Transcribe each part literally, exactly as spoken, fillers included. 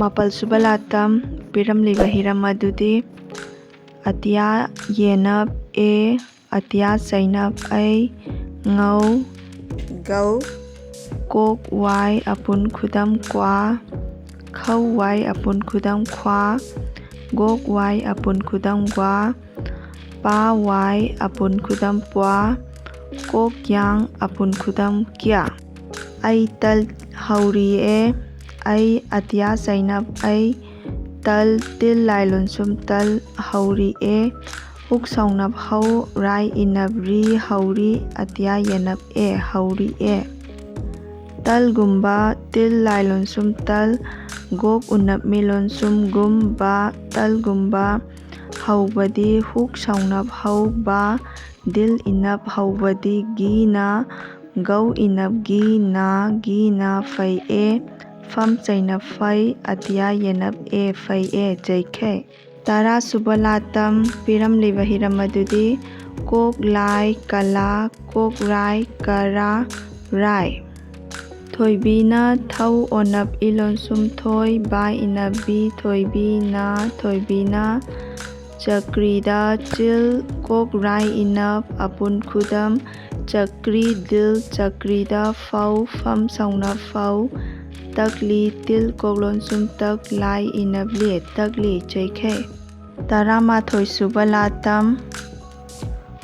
ꯃꯥꯄꯜ ꯁꯨꯕ ꯂꯥꯇꯝ ꯄꯤꯔꯝꯂꯤꯕ ꯍꯤꯔꯝ ꯑꯗꯨꯗꯤ ꯑꯇꯤꯌꯥ ꯌꯦꯅꯞ ꯑꯦ, ꯑꯇꯤꯌꯥ ꯆꯩꯅꯞ ꯑꯩ, ꯉꯧ, ꯒꯧ, ꯀꯣꯛ ꯋꯥꯏ ꯑꯄꯨꯟ ꯈꯨꯗꯝ ꯀ꯭ꯋꯥ, ꯈꯧ ꯋꯥꯏ ꯑꯄꯨꯟ ꯈꯨꯗꯝ ꯈ꯭ꯋꯥ, ꯒꯣꯛ ꯋꯥꯏ ꯑꯄꯨꯟ ꯈꯨꯗꯝ ꯒ꯭ꯋꯥ, ꯄꯥ ꯋꯥꯏ ꯑꯄꯨꯟ ꯈꯨꯗꯝ ꯄ꯭ꯋꯥ, ꯀꯣꯛ ꯌꯥꯡ ꯑꯄꯨꯟ ꯈꯨꯗꯝ ꯀ꯭ꯌꯥ꯫ ꯑꯩ ꯇꯜ ꯍꯧꯔꯤꯑꯦ, ꯑꯩ ꯑꯇꯤꯌꯥ ꯆꯩꯅꯞ ꯑꯩ, ꯇꯜ ꯇꯤꯜ ꯂꯥꯏ ꯂꯣꯟꯁꯨꯝ ꯇꯜ ꯍꯧꯔꯤꯑꯦ, ꯍꯨꯛ ꯁꯧꯅꯞ ꯍꯧ ꯔꯥꯏ ꯏꯅꯞ ꯔꯤ ꯍꯧꯔꯤ, ꯑꯇꯤꯌꯥ ꯌꯦꯅꯞ ꯑꯦ ꯍꯧꯔꯤꯑꯦ꯫ ꯇꯜꯒꯨꯝꯕ ꯇꯤꯜ ꯂꯥꯏ ꯂꯣꯟꯁꯨꯝ ꯇꯜ, ꯒꯣꯛ ꯎꯅꯞ ꯃꯤ ꯂꯣꯟꯁꯨꯝ ꯒꯨꯝꯕ, ꯇꯜꯒꯨꯝꯕ ꯍꯧꯕꯗꯤ ꯍꯨꯛ ꯁꯧꯅꯞ ꯍꯧꯕ, ꯗꯤꯜ ꯏꯅꯞ ꯍꯧꯕꯗꯤ ꯒꯤꯅ, ꯒꯧ ꯏꯅꯞ ꯒꯤꯅ, ꯒꯤꯅ ꯐꯩ ꯑꯦ, ꯐꯝ ꯆꯩꯅꯞ ꯐꯩ, ꯑꯇꯤꯌꯥ ꯌꯦꯅꯞ ꯑꯦ ꯐꯩ ꯑꯦ ꯆꯩꯈꯩ꯫ ꯇꯔꯥ ꯁꯨꯕ ꯂꯥꯇꯝ ꯄꯤꯔꯝꯂꯤꯕ ꯍꯤꯔꯝ ꯑꯗꯨꯗꯤ ꯀꯣꯛ ꯂꯥꯏ ꯀꯂꯥ, ꯀꯣꯛ ꯔꯥꯏ ꯀꯔꯥ, ꯔꯥꯏ꯫ ꯊꯣꯏꯕꯤꯅ ꯊꯧ ꯑꯣꯅꯞ ꯏ ꯂꯣꯟꯁꯨꯝ ꯊꯣꯏ, ꯕꯥ ꯏꯅꯞ ꯕꯤ, ꯊꯣꯏꯕꯤꯅ, ꯊꯣꯏꯕꯤꯅ ꯆꯀ꯭ꯔꯤꯗ ꯆꯤꯜ, ꯀꯣꯛ ꯔꯥꯏ ꯏꯅꯞ ꯑꯄꯨꯟ ꯈꯨꯗꯝ ꯆꯀ꯭ꯔꯤ, ꯗꯤꯜ ꯆꯀ꯭ꯔꯤꯗ ꯐꯧ, ꯐꯝ ꯁꯧꯅ ꯐꯧ, ꯇꯛꯂꯤ ꯇꯤꯜ ꯀꯣꯛ ꯂꯣꯟꯁꯨꯝ ꯇꯛ ꯂꯥꯏ ꯏꯅꯞ ꯂꯤ, ꯇꯛꯂꯤ ꯆꯩꯈꯩ꯫ ꯇꯔꯥꯃꯥꯊꯣꯏ ꯁꯨꯕ ꯂꯥꯇꯝ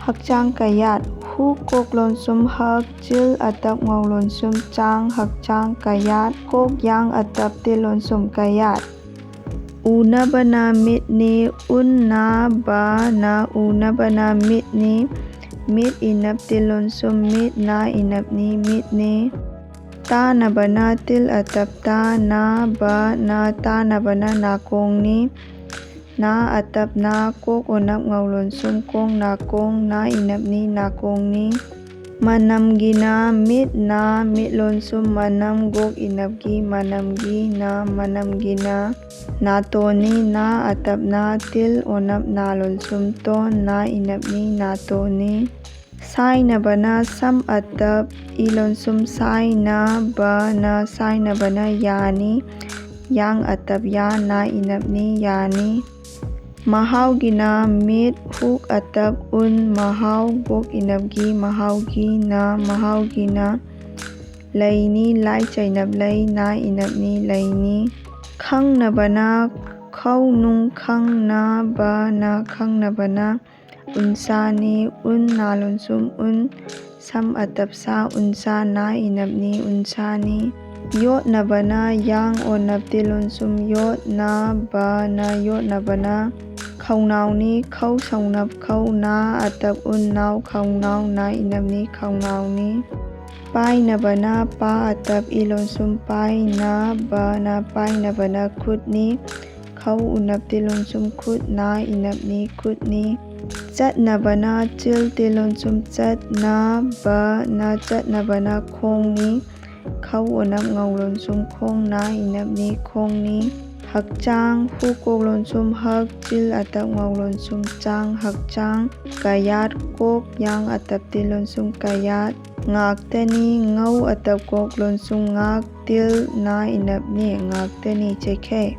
ꯍꯛꯆꯥꯡ ꯀꯌꯥꯠ꯫ ꯍꯨ ꯀꯣꯛ ꯂꯣꯟꯁꯨꯝ ꯍꯛ, ꯆꯤꯜ ꯑꯇꯞ ꯉꯧ ꯂꯣꯟꯁꯨꯝ ꯆꯥꯡ, ꯍꯛꯆꯥꯡ ꯀꯌꯥꯠ꯫ ꯀꯣꯛ ꯌꯥꯡ ꯑꯇꯞ ꯇꯤꯜ ꯂꯣꯟꯁꯨꯝ ꯀꯌꯥꯠ꯫ ꯎꯅꯕꯅ ꯃꯤꯠꯅꯤ, ꯎꯟ ꯅꯥ ꯕ ꯅ ꯎꯅꯕꯅ ꯃꯤꯠꯅꯤ꯫ ꯃꯤꯠ ꯏꯅꯞ ꯇꯤꯜ ꯂꯣꯟꯁꯨꯝ ꯃꯤꯠ, ꯅꯥ ꯏꯅꯞꯅꯤ ꯃꯤꯠꯅꯤ꯫ ꯇꯥꯅꯕꯅ ꯇꯤꯜ ꯑꯇꯞ ꯇꯥ, ꯅꯥ ꯕ ꯅ ꯇꯥꯅꯕꯅ ꯅꯥꯀꯣꯡꯅꯤ꯫ ꯅꯥ ꯑꯇꯞ ꯅꯥ, ꯀꯣꯛ ꯎꯅꯞ ꯉꯧ ꯂꯣꯟꯁꯨꯝ ꯀꯣꯡ, ꯅꯥꯀꯣꯡ, ꯅꯥ ꯏꯅꯞꯅꯤ ꯅꯥꯀꯣꯡꯅꯤ꯫ ꯃꯅꯝꯒꯤꯅ ꯃꯤꯠ ꯅꯥ, ꯃꯤꯠ ꯂꯣꯟꯁꯨꯝ ꯃꯅꯝ, ꯒꯣꯛ ꯏꯅꯞꯒꯤ ꯃꯅꯝꯒꯤ ꯅ, ꯃꯅꯝꯒꯤꯅ꯫ ꯅꯥꯇꯣꯟꯅꯤ, ꯅꯥ ꯑꯇꯞ ꯅꯥ, ꯇꯤꯜ ꯎꯅꯞ ꯅꯥ ꯂꯣꯟꯁꯨꯝ ꯇꯣꯟ, ꯅꯥ ꯏꯅꯞꯅꯤ ꯅꯥꯇꯣꯟꯅꯤ꯫ ꯁꯥꯏꯅꯕꯅ ꯁꯝ ꯑꯇꯞ ꯏ ꯂꯣꯟꯁꯨꯝ ꯁꯥꯏꯅ, ꯕ ꯅ ꯁꯥꯏꯅꯕꯅ ꯌꯥꯅꯤ꯫ ꯌꯥꯡ ꯑꯇꯞ ꯌꯥ, ꯅꯥ ꯏꯅꯞ ꯅꯤ, ꯌꯥꯅꯤ꯫ ꯃꯍꯥꯎꯒꯤꯅ ꯃꯤꯠ, ꯍꯨꯛ ꯑꯇꯞ ꯎꯟ, ꯃꯍꯥꯎ, ꯒꯣꯛ ꯏꯅꯞ ꯒꯤ, ꯃꯍꯥꯎꯒꯤꯅ, ꯃꯍꯥꯎꯒꯤꯅ ꯂꯩꯅꯤ, ꯂꯥꯏ ꯆꯩꯅꯞ ꯂꯩ, ꯅꯥ ꯏꯅꯞ ꯅꯤ, ꯂꯩꯅꯤ꯫ ꯈꯪꯅꯕꯅ ꯈꯧ ꯅꯨꯡ ꯈꯪ ꯅ ꯕ ꯅ, ꯈꯪꯅꯕꯅ ꯎꯟꯁꯥꯅꯤ, ꯎꯟ ꯅꯥ ꯂꯣꯟꯁꯨꯝ ꯎꯟ, ꯁꯝ ꯑꯇꯞ ꯁꯥ, ꯎꯟꯁꯥ ꯅꯥ ꯏꯅꯞ ꯅꯤ, ꯎꯟꯁꯥꯅꯤ꯫ ꯌꯣꯠꯅꯕꯅ ꯌꯥꯡ ꯑꯣꯅꯞ ꯇꯤ ꯂꯣꯟꯁꯨꯝ ꯌꯣꯠ, ꯅꯥ ꯕ ꯅ, ꯌꯣꯠꯅꯕꯅ ꯈꯧꯅꯥꯎꯅꯤ, ꯈꯧ ꯁꯧꯅꯞ ꯈꯧ ꯅꯥ ꯑꯇꯞ ꯎꯟ ꯅꯥꯎ, ꯈꯧꯅꯥꯎ ꯅꯥ ꯏꯅꯞ ꯅꯤ, ꯈꯧꯅꯥꯎꯅꯤ꯫ ꯄꯥꯏꯅꯕꯅ ꯄꯥ ꯑꯇꯞ ꯏ ꯂꯣꯟꯁꯨꯝ ꯄꯥꯏ, ꯅꯥ ꯕ ꯅ, ꯄꯥꯏꯅꯕꯅ ꯈꯨꯠꯅꯤ, ꯈꯧ ꯎꯅꯞ ꯇꯤ ꯂꯣꯟꯁꯨꯝ ꯈꯨꯠ, ꯅꯥ ꯏꯅꯞ ꯅꯤ, ꯈꯨꯠꯅꯤ꯫ ꯆꯠꯅꯕꯅ ꯆꯤꯜ ꯇꯤ ꯂꯣꯟꯁꯨꯝ ꯆꯠ, ꯅꯥ ꯕ ꯅ, ꯆꯠꯅꯕꯅ ꯈꯣꯡꯅꯤ, ꯈꯧ ꯎꯅꯞ ꯉꯧ ꯂꯣꯟꯁꯨꯝ ꯈꯣꯡ, ꯅꯥ ꯏꯅꯞ ꯅꯤ, ꯈꯣꯡꯅꯤ꯫ ꯍꯛꯆꯥꯡ, ꯍꯨ ꯀꯣꯛ ꯂꯣꯟꯁꯨꯝ ꯍꯛ, ꯆꯤꯜ ꯑꯇꯞ ꯉꯧ ꯂꯣꯟꯁꯨꯝ ꯆꯥꯡ, ꯍꯛꯆꯥꯡ꯫ ꯀꯌꯥꯠ, ꯀꯣꯛ ꯌꯥꯡ ꯑꯇꯞ ꯇꯤ ꯂꯣꯟꯁꯨꯝ ꯀꯌꯥꯠ꯫ ꯉꯥꯛꯇꯅꯤ, ꯉꯧ ꯑꯇꯞ ꯀꯣꯛ ꯂꯣꯟꯁꯨꯝ ꯉꯥꯛ, ꯇꯤꯜ ꯅꯥ ꯏꯅꯞ ꯅꯤ, ꯉꯥꯛꯇꯅꯤ꯫ ꯆꯩꯈꯩ꯫